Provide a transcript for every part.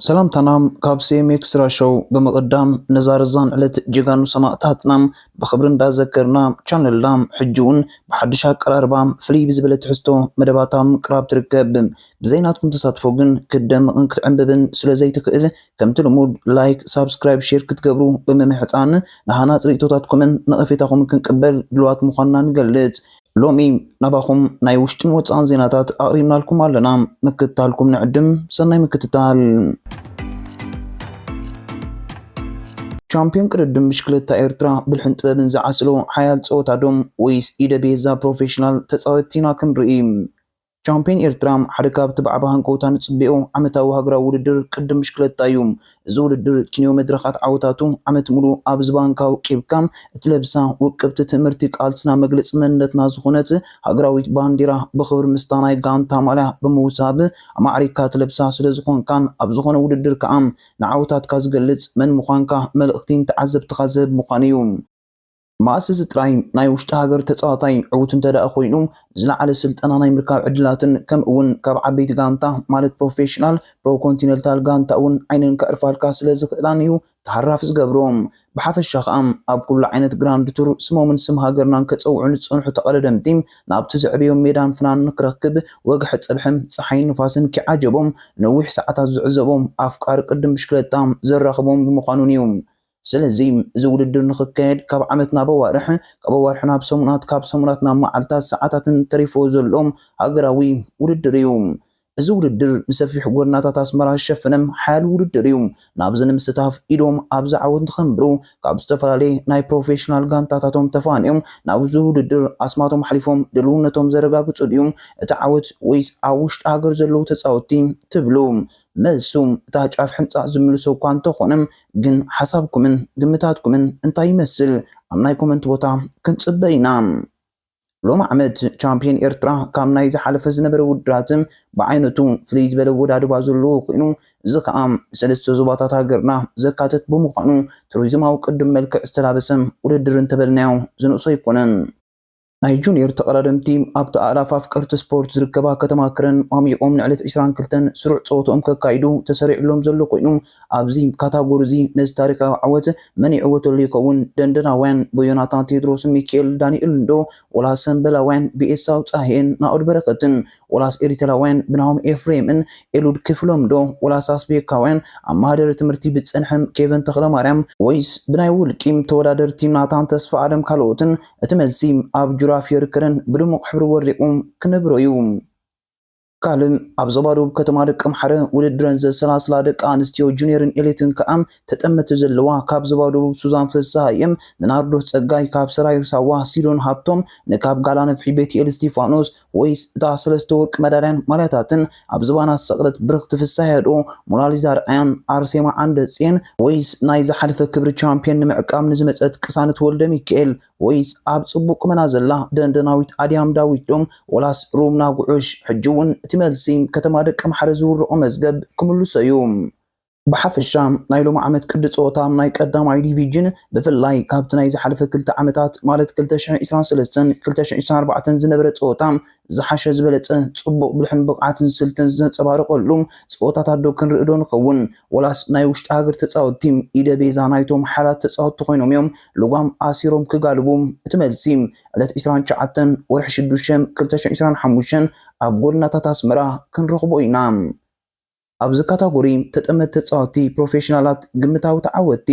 ሰላምታና ካብ ሲ ኤም ኤክስ ራሾው ብምቕዳም፣ ነዛ ርዛን ዕለት ጀጋኑ ሰማእታትና ብኽብሪ እንዳዘከርና፣ ቻነልና ሕጂ እውን ብሓድሽ ኣቀራርባ ፍልይ ብዝበለ ትሕዝቶ መደባታ ምቅራብ ትርከብ። ብዘይ ናትኩም ተሳትፎ ግን ክትደምቕን ክትዕንብብን ስለ ዘይትኽእል፣ ከምቲ ልሙድ ላይክ፣ ሳብስክራይብ፣ ሼር ክትገብሩ ብምምሕጻን፣ ንሃናጺ ርእይቶታትኩምን ነቐፌታኹምን ክንቅበል ድሉዋት ምዃንና ንገልጽ። ሎሚ ናባኹም ናይ ውሽጥን ወጻእን ዜናታት ኣቕሪብናልኩም ኣለና። ምክትታልኩም ንዕድም። ሰናይ ምክትታል። ቻምፒዮን ቅድድም ብሽክለታ ኤርትራ ብልሕን ጥበብን ዝዓስሎ ሓያል ጸወታ ዶም ወይስ ኢደ ቤዛ ፕሮፌሽናል ተጻወትቲ ኢና ክንርኢ? ቻምፒዮን ኤርትራ ሓደ ካብቲ ብዓቢ ሃንቀውታ ንጽበዮ ዓመታዊ ሃገራዊ ውድድር ቅድድም ብሽክለታ እዩ። እዚ ውድድር ክንዮ መድረኻት ዓወታቱ ዓመት ሙሉእ ኣብ ዝባንካ ወቂብካ እትለብሳ ውቅብቲ ትእምርቲ ቃልስና መግለጺ መንነትና ዝኾነት ሃገራዊት ባንዲራ ብኽብሪ ምስታ ናይ ጋንታ ማልያ ብምውሳብ ኣማዕሪካ ትለብሳ ስለ ዝኾንካን ኣብ ዝኾነ ውድድር ከኣ ንዓወታትካ ዝገልጽ መን ምዃንካ መልእኽቲ ንተዓዘብትኻ ዝህብ ምዃኑ እዩ። መኣስ እዚ ጥራይ ናይ ውሽጢ ሃገር ተጻዋታይ ዕዉት እንተ ደኣ ኮይኑ፣ ዝለዓለ ስልጠና ናይ ምርካብ ዕድላትን፣ ከምኡ እውን ካብ ዓበይቲ ጋንታ ማለት ፕሮፌሽናል ፕሮ ኮንቲነንታል ጋንታ እውን ዓይነን ከዕርፋልካ ስለ ዝኽእላን እዩ ተሃራፊ ዝገብሮ። ብሓፈሻ ኸኣ ኣብ ኩሉ ዓይነት ግራንድ ቱር ስሞምን ስም ሃገርናን ከጸውዑ ንዝጸንሑ ተቐዳደምቲ ናብቲ ዘዕበዮም ሜዳን ፍናን ንክረክብ ወግሐ ጸብሕን ጸሓይን ንፋስን ኪዓጀቦም ነዊሕ ሰዓታት ዝዕዘቦም ኣፍቃሪ ቅድም ብሽክለታ ዘራኽቦም ብምዃኑን እዩ። ስለዚ እዚ ውድድር ንክካየድ ካብ ዓመት ናብ ኣዋርሕ፣ ካብ ኣዋርሕ ናብ ሰሙናት፣ ካብ ሰሙናት ናብ መዓልታት ሰዓታትን ተሪፎ ዘሎ ሃገራዊ ውድድር እዩ። እዚ ውድድር ንሰፊሕ ጎደናታት ኣስመራ ዝሸፈነ ሓያል ውድድር እዩ። ናብዚ ንምስታፍ ኢዶም ኣብዚ ዓወት ንኸንብሩ ካብ ዝተፈላለየ ናይ ፕሮፌሽናል ጋንታታቶም ተፋንዮም ናብዚ ውድድር ኣስማቶም ኣሕሊፎም ድልውነቶም ዘረጋግጹ ድዮም እቲ ዓወት ወይስ ኣብ ውሽጢ ሃገር ዘለዉ ተጻወትቲ ትብሉ? መልሱ እታ ጫፍ ሕንጻ ዝምልሶ እኳ እንተኾነ ግን ሓሳብኩምን ግምታትኩምን እንታይ ይመስል? ኣብ ናይ ኮመንት ቦታ ክንጽበ ኢና። ሎሚ ዓመት ቻምፒዮን ኤርትራ ካብ ናይ ዝሓለፈ ዝነበረ ውድድራት ብዓይነቱ ፍልይ ዝበለ ኣወዳድባ ዘለዎ ኮይኑ፣ እዚ ከኣ ሰለስተ ዞባታት ሃገርና ዘካትት ብምዃኑ ቱሪዝማዊ ቅድም መልክዕ ዝተላበሰ ውድድር እንተበልናዮ ዝንእሶ ኣይኮነን። ናይ ጁኒየር ተቐዳደምቲ ኣብቲ ኣእላፍ ኣፍቀርቲ ስፖርት ዝርከባ ከተማ ክረን ቋሚቖም ንዕለት ዕስራን ክልተን ስሩዕ ጸወትኦም ከካይዱ ተሰሪዕሎም ዘሎ ኮይኑ፣ ኣብዚ ካታጎሪ እዚ ነዚ ታሪኻዊ ዓወት መን ይዕወተሉ ይኸውን? ደንደናውያን ብዮናታን ቴድሮስን ሚካኤል ዳንኤልን ዶ፣ ወላ ሰምበላውያን ብኤሳው ጻሄን ናኦድ በረኸትን፣ ወላስ ኤሪትራውያን ብናሆም ኤፍሬምን ኤሉድ ክፍሎም ዶ፣ ወላስ ኣስቤካውያን ኣብ ማህደረ ትምህርቲ ብጸንሐም ኬቨን ተኽለማርያም፣ ወይስ ብናይ ውልቂ ተወዳደርቲ ናታን ተስፋ ኣለም ካልኦትን? እቲ መልሲ ኣብ ጁራፍ የርከረን ብድሙቕ ሕብሪ ወሪቑ ክነብሮ እዩ። ካልእ ኣብ ዞባ ደቡብ ከተማ ደቀምሓረ ውድድረን ዘሰላስላ ደቂ ኣንስትዮ ጁኒየርን ኤሊትን ከኣ ተጠመቲ ዘለዋ ካብ ዞባ ደቡብ ሱዛን ፍስሃየ፣ ንናርዶስ ጸጋይ፣ ካብ ሰራይር ሳዋ ሲዶን ሃብቶም፣ ንካብ ጋላ ነፍሒ ቤትኤል እስቲፋኖስ፣ ወይስ እታ ሰለስተ ወርቂ መዳልያን ማልያታትን ኣብ ዝባና ዝሰቕለት ብርኽቲ ፍስሃየ ዶ፣ ሞናሊዛ ኣርኣያን ኣርሴማ ዓንደጽዮን፣ ወይስ ናይ ዝሓለፈ ክብሪ ቻምፒዮን ንምዕቃብ ንዝመጸት ቅሳነት ወልደ ሚካኤል፣ ወይስ ኣብ ጽቡቕ ቁመና ዘላ ደንደናዊት ኣድያም ዳዊት ዶ፣ ወላስ ሩምና ጉዑሽ? ሕጂ እውን እቲ መልሲ ከተማ ደቀምሓረ ዝውርቖ መዝገብ ክምልሶ እዩ። ብሓፈሻ ናይ ሎሚ ዓመት ቅዲ ጸወታ ናይ ቀዳማይ ዲቪጅን፣ ብፍላይ ካብቲ ናይ ዝሓለፈ ክልተ ዓመታት ማለት ክልተ ሽሕን ዕስራን ሰለስተን ክልተ ሽሕን ዕስራን ኣርባዕተን ዝነበረ ጸወታ ዝሓሸ ዝበለጸ ጽቡቕ ብልሕን ብቕዓትን ስልትን ዘንጸባረቐሉ ጸወታታት ዶ ክንርኢ ዶ ንኸውን? ወላስ ናይ ውሽጢ ሃገር ተጻወትቲ ኢደ ቤዛ ናይቶም ሓላት ተጻወትቲ ኮይኖም እዮም ልጓም ኣሲሮም ክጋልቡ? እቲ መልሲ ዕለት ዕስራን ትሽዓተን ወርሒ ሽዱሽተ ክልተ ሽሕን ዕስራን ሓሙሽተን ኣብ ጎደናታት ኣስመራ ክንረኽቦ ኢና። ኣብዚ ካታጎሪ ተጠመት ተጻወትቲ ፕሮፌሽናላት ግምታዊ ተዓወትቲ።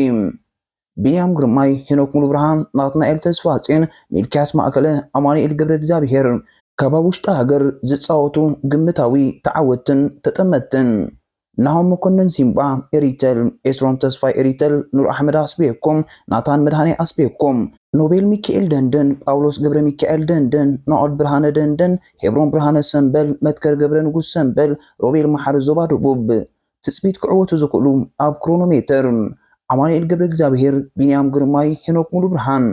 ቢንያም ግርማይ፣ ሄኖክ ሙሉብርሃን፣ ናትናኤል ተስፋጽዮን፣ ሚልክያስ ማእከለ፣ ኣማኑኤል ገብረ እግዚኣብሄር። ካብ ኣብ ውሽጢ ሃገር ዝጻወቱ ግምታዊ ተዓወትን ተጠመትን። ናሆም መኮነን ሲምባ ኤሪተል፣ ኤስሮም ተስፋይ ኤሪተል፣ ኑር ኣሕመድ ኣስቤኮም፣ ናታን መድሃኔ ኣስቤኮም፣ ኖቤል ሚካኤል ደንደን፣ ጳውሎስ ገብረ ሚካኤል ደንደን፣ ናኦድ ብርሃነ ደንደን፣ ሄብሮን ብርሃነ ሰምበል፣ መትከር ገብረ ንጉስ ሰምበል፣ ሮቤል መሓሪ ዞባ ደቡብ። ትጽቢት ክዕወቱ ዝኽእሉ ኣብ ክሮኖሜተር ኣማኑኤል ገብረ እግዚኣብሄር፣ ቢንያም ግርማይ፣ ሄኖክ ሙሉ ብርሃን።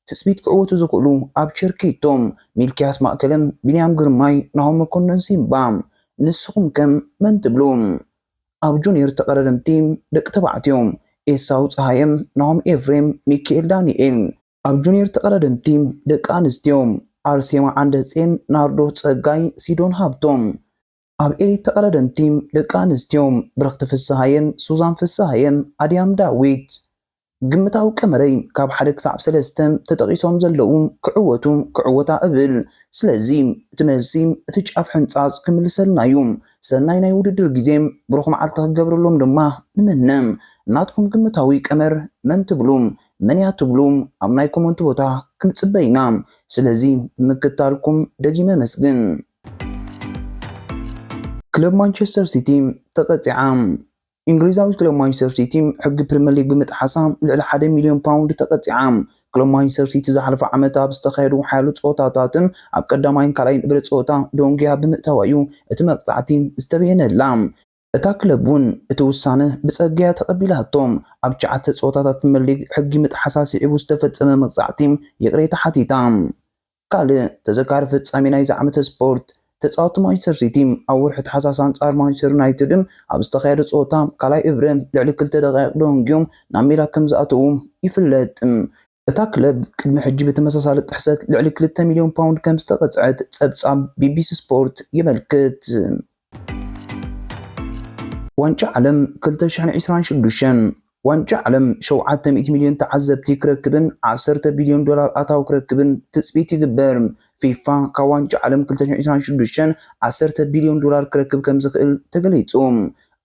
ትጽቢት ክዕወቱ ዝኽእሉ ኣብ ቸርኪቶ ሚልክያስ ማእከለም፣ ቢንያም ግርማይ፣ ናሆም መኮነን ሲምባ። ንስኹም ከ መን ትብሉ? ኣብ ጁኒየር ተቐዳደምቲ ደቂ ተባዕትዮ ኤሳው ጸሃየ፣ ናሆም ኤፍሬም፣ ሚካኤል ዳንኤል። ኣብ ጁኒየር ተቐዳደምቲ ደቂ ኣንስትዮ ኣርሴማ ዓንደጼን፣ ናርዶስ ጸጋይ፣ ሲዶን ሃብቶም። ኣብ ኤሊት ተቐዳደምቲ ደቂ ኣንስትዮ ብርኽቲ ፍስሃየን ሱዛን ፍስሃየን ኣድያም ዳዊት። ግምታዊ ቀመረይ ካብ ሓደ ክሳብ ሰለስተ ተጠቒሶም ዘለዉ ክዕወቱ ክዕወታ እብል። ስለዚ እቲ መልሲ እቲ ጫፍ ሕንጻጽ ክምልሰልና እዩ። ሰናይ ናይ ውድድር ግዜ፣ ብሩኽ መዓልቲ ክገብረሎም ድማ ንምነ። ናትኩም ግምታዊ ቀመር መን ትብሉ? መን እያ ትብሉ? ኣብ ናይ ኮመንት ቦታ ክንጽበ ኢና። ስለዚ ብምክታልኩም ደጊመ ኣመስግን። ክለብ ማንቸስተር ሲቲ ተቐጺዓ። እንግሊዛዊት ክለብ ማንቸስተር ሲቲ ሕጊ ፕሪምየር ሊግ ብምጥሓሳ ልዕሊ ሓደ ሚልዮን ፓውንድ ተቐጺዓ። ክለብ ማንቸስተር ሲቲ ዝሓለፈ ዓመት ኣብ ዝተኻየዱ ሓያሎ ጸወታታትን ኣብ ቀዳማይን ካልኣይን እብረ ጸወታ ደንጉያ ብምእታዋ እዩ እቲ መቕጻዕቲ ዝተበየነላ። እታ ክለብ እውን እቲ ውሳነ ብጸጋ እያ ተቐቢላቶ። ኣብ ትሽዓተ ጸወታታት ፕሪምየር ሊግ ሕጊ ምጥሓሳ ስዒቡ ዝተፈጸመ መቕጻዕቲ ይቕሬታ ሓቲታ። ካልእ ተዘካሪ ፍጻሜ ናይዚ ዓመተ ስፖርት፣ ተጻወትቲ ማንቸስተር ሲቲ ኣብ ወርሒ ታሕሳስ ኣንጻር ማንቸስተር ዩናይትድ ኣብ ዝተኻየደ ጸወታ ካልኣይ እብረ ልዕሊ ክልተ ደቂቕ ደንጉዮም ናብ ሜዳ ከም ዝኣተዉ ይፍለጥ። እታ ክለብ ቅድሚ ሕጂ ብተመሳሳሊ ጥሕሰት ልዕሊ ክልተ ሚልዮን ፓውንድ ከም ዝተቐጽዐት ጸብጻብ ቢቢሲ ስፖርት የመልክት። ዋንጫ ዓለም ክልተ ሽሕን ዕስራን ሽዱሽተን። ዋንጫ ዓለም ሸውዓተ ሚእቲ ሚልዮን ተዓዘብቲ ክረክብን ዓሰርተ ቢልዮን ዶላር ኣታዊ ክረክብን ትጽቢት ይግበር። ፊፋ ካብ ዋንጫ ዓለም ክልተ ሽሕን ዕስራን ሽዱሽተን ዓሰርተ ቢልዮን ዶላር ክረክብ ከም ዝኽእል ተገሊጹ።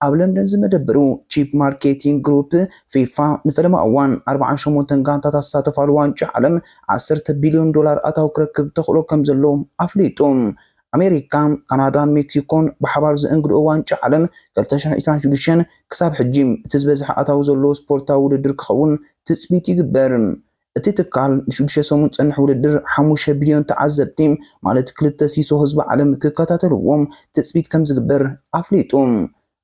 ኣብ ለንደን ዝመደበሩ ቺፕ ማርኬቲንግ ግሩፕ፣ ፊፋ ንፈለማ እዋን ኣርብዓን ሸሞንተን ጋንታታት ዝሳተፋሉ ዋንጫ ዓለም ዓሰርተ ቢልዮን ዶላር ኣታዊ ክረክብ ተኽእሎ ከም ዘሎ ኣፍሊጡ። ኣሜሪካ፣ ካናዳን ሜክሲኮን ብሓባር ዘእንግድኦ ዋንጫ ዓለም ክልተ ሽሕን ዕስራን ሽዱሽተን ክሳብ ሕጂ እቲ ዝበዝሐ ኣታዊ ዘለዎ ስፖርታዊ ውድድር ክኸውን ትጽቢት ይግበር። እቲ ትካል ንሽዱሽተ ሰሙን ዝጸንሕ ውድድር ሓሙሽተ ቢልዮን ተዓዘብቲ፣ ማለት ክልተ ሲሶ ህዝቢ ዓለም ክከታተልዎ ትጽቢት ከም ዝግበር ኣፍሊጡ።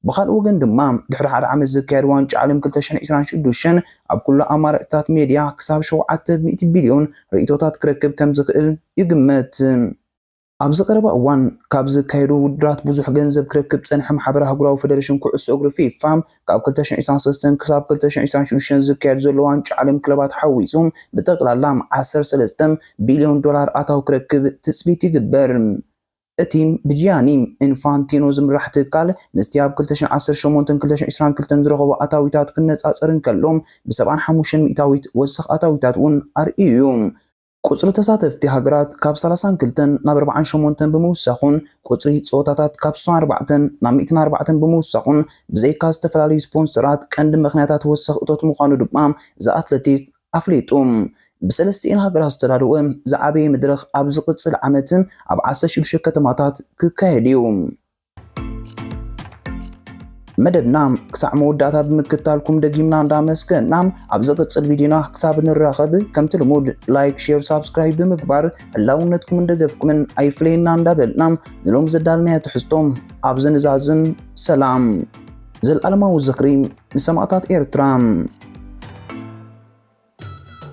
ብኻልእ ወገን ድማ፣ ድሕሪ ሓደ ዓመት ዝካየድ ዋንጫ ዓለም ክልተ ሽሕን ዕስራን ሽዱሽተን ኣብ ኩሉ ኣማራጺታት ሜድያ ክሳብ ሸውዓተ ሚእቲ ቢልዮን ርእይቶታት ክረክብ ከም ዝኽእል ይግመት። ኣብዚ ቀረባ እዋን ካብ ዝካየዱ ውድድራት ብዙሕ ገንዘብ ክረክብ ዝጸንሐ ማሕበራዊ ኣህጉራዊ ፈደረሽን ኩዕሶ እግሪ ፊፋ፣ ካብ ክልተ ሽሕን ዕስራን ሰለስተን ክሳብ ክልተ ሽሕን ዕስራን ሽዱሽተን ዝካየድ ዘሎ ዋንጫ ዓለም ክለባት ሓዊሱ ብጠቕላላ ዓሰርተ ሰለስተ ቢልዮን ዶላር ኣታዊ ክረክብ ትጽቢት ይግበር። እቲ ብጂያኒ ኢንፋንቲኖ ዝምራሕ ትካል፣ ምስቲ ኣብ ክልተ ሽሕን ዓሰርተ ሸሞንተን ክልተ ሽሕን ዕስራን ክልተን ዝረኸቦ ኣታዊታት ክነጻጸር እንከሎ፣ ብሰብዓን ሓሙሽተን ሚእታዊት ወሰኽ ኣታዊታት እውን ኣርእዩ እዩ። ቁጽሪ ተሳተፍቲ ሃገራት ካብ ሰላሳን ክልተን ናብ ኣርባዓን ሸሞንተን ብምውሳኹን፣ ቁጽሪ ጸወታታት ካብ ስሳን ኣርባዕተን ናብ ሚእትን ኣርባዕተን ብምውሳኹን፣ ብዘይካ ዝተፈላለዩ ስፖንሰራት፣ ቀንዲ ምኽንያታት ወሰኽ እቶት ምዃኑ ድማ ዘ ኣትለቲክ ኣፍሊጡ። ብሰለስቲኤን ሃገራት ዝተዳለወ ዝዓበየ መድረኽ ኣብ ዝቕጽል ዓመት ኣብ ዓሰርተ ሽዱሽተ ከተማታት ክካየድ እዩ። መደብና ክሳዕ መወዳእታ ብምክታልኩም ደጊምና እንዳመስገና፣ ኣብ ዝቕጽል ቪድዮና ክሳብ ንራኸብ፣ ከምቲ ልሙድ ላይክ፣ ሼር፣ ሳብስክራይብ ብምግባር ህላውነትኩምን ደገፍኩምን ኣይፍለየና እንዳበልና፣ ንሎም ዘዳልናዮ ትሕዝቶ ኣብዚ ንዛዝም። ሰላም። ዘልኣለማዊ ዝኽሪ ንሰማእታት ኤርትራ።